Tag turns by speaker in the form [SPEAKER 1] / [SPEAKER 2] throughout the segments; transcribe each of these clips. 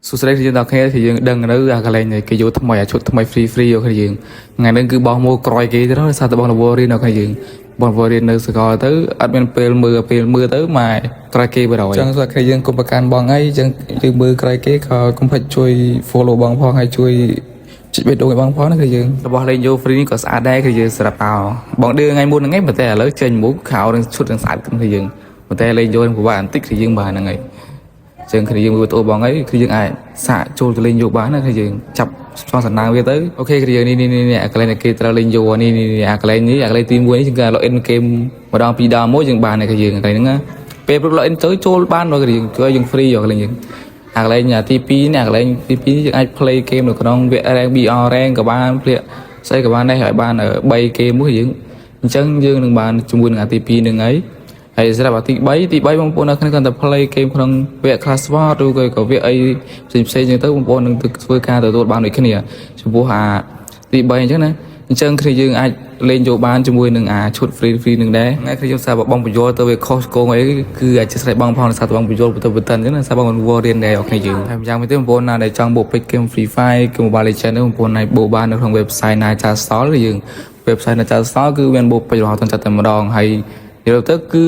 [SPEAKER 1] សួស្តីគ្នាយើងដល់គ្នាគឺយើងដឹងនៅអាកន្លែងនេះគេយកថ្មីអាឈុតថ្មី free free យកគ្នាយើងថ្ងៃហ្នឹងគឺបោះមកក្រោយគេទៅដោយសារតែបងរវល់រៀនដល់គ្នាយើងបងរវល់រៀននៅសាកលទៅអត់មានពេលមើលពេលមើលទៅមកក្រោយគេបណ្ដោយចឹងសួរគ្នាយើងកុំប្រកាន់បងអីចឹងយើងមើលក្រោយគេក៏កុំភ្លេចជួយ follow បងផងហើយជួយចុចបេះដូងឲ្យបងផងណាគឺយើងរបស់លេងយក free នេះក៏ស្អាតដែរគឺយើងស្រាប់អោបងឌឺថ្ងៃមុនហ្នឹងឯងប៉ុន្តែឥឡូវចេញមុខខោនឹងឈុតនឹងស្អាតគឺយើងប៉ុន្តែលេងយកនឹងពិបាកបន្តិចគឺយើងបាទហ្នឹងហើយ ចឹងគ្នាយើងមើលវីដេអូបងអីគឺយើងអាចសាកចូលទៅលេងយកបានណាគឺយើងចាប់ស្ងសំណាងវាទៅOK គឺយើងនេះនេះនេះអាកន្លែងដែលគេត្រូវលេងយកនេះនេះអាកន្លែងនេះអាកន្លែងទី1នេះគឺ log in គេម្ដងពីរដងមួយយើងបានគឺយើងកន្លែងហ្នឹងណាពេលព្រឹក log in ទៅចូលបានដល់គឺយើងគឺយើង free យកកន្លែងយើងអាកន្លែងទី2នេះអាកន្លែងទី2យើងអាច play game នៅក្នុងវគ្គ rank BR rank ក៏បានភ្លាកស្អីក៏បានដែរហើយបាន3 game មួយយើងអញ្ចឹងយើងនឹងបានជាមួយនឹងអាទី2នឹងហើយ ហើយសម្រាប់អាទី3ទី3បងប្អូននៅក្នុងគាត់តែ play game ក្នុងវគ្គ class war ឬក៏វគ្គអីផ្សេងផ្សេងៗចឹងទៅបងប្អូននឹងទៅធ្វើការទទួលបានដូចគ្នាចំពោះអាទី3អញ្ចឹងណាអញ្ចឹងគ្នាយើងអាចលេងយកបានជាមួយនឹងអាឈុត free free នឹងដែរថ្ងៃគ្នាយើងសារបងបញ្យល់ទៅវាខុសឆ្គងអីគឺអាចស្រ័យបងផងសារបងបញ្យល់ទៅបន្តិនអញ្ចឹងណាសារបងមិនវល់រៀនដែរអរគ្នាយើងហើយម្យ៉ាងវិញទៀតបងប្អូនណាដែលចង់បូកពេជ្រ game Free Fire គឺ Mobile Legends នេះបងប្អូនអាចបូកបាននៅក្នុង website ណាចាសល់គឺយើង website ណាចាសល់គឺមានបូកពេជ្ររហូតដល់ចាត់តែម្ដងហើយនិយាយទៅគឺ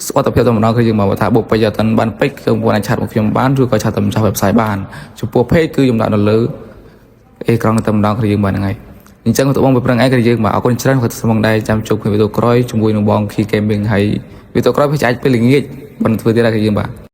[SPEAKER 1] សុខភាពតែម្ដងគឺយើងមកថាបុកពេជ្រអត់ទាន់បានពេជ្រគឺបងប្អូនអាច chat មកខ្ញុំបានឬក៏ chat ទៅម្ចាស់ website បានចំពោះ page គឺខ្ញុំដាក់នៅលើអេក្រង់តែម្ដងគឺយើងបានហ្នឹងហើយអញ្ចឹងទៅបងប្រឹងឯងគឺយើងបាទអរគុណច្រើនគាត់ស្មងដែរចាំជួបគ្នាវីដេអូក្រោយជាមួយនឹងបង Key Gaming ហើយវីដេអូក្រោយវាអាចពេលល្ងាចបន្តធ្វើទៀតដែរគឺយើងបាទ។